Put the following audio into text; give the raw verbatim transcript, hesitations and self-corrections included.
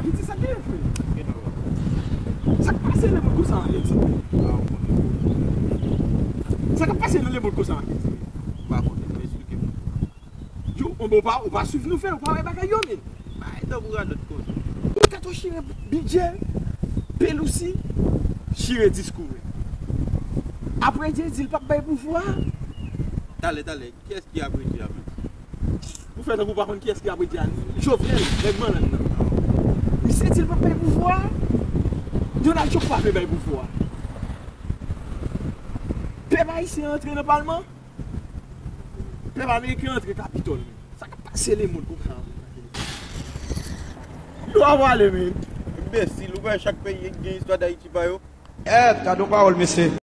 Li di sa k genyen, frè. Sa k pase nan lemonn konsa an Ayiti? Sa k ap pase nan lemonn konsa an Ayiti? Yo, ou pa, ou pa swiv nouvèl, ou pa wè bagay yo, men. Bay tan pou radòt koze. Ou tèt ou chire bidjè, Pelosi chire diskou, men. Apre Dye di l p ap bay pouvwa. Talè, talè, kiyès ki apre Dye a menm? Ou fè tankou w pa konn kiyès ki apre Dye a. Jovenel, nèg malad nan. Misye di l p ap bay pouvwa. Donald Trump pa vle bay pouvwa. Pèp ayisyen antre nan palman. Pèp ameriken antre Kapitòl, men. Sa k ap pase lemonn konsa? Yo ap ale, men. Enbesil, ou kwè chak peyi gen istwa Dayiti pa yo? Èt, gade yon pawòl, mesye.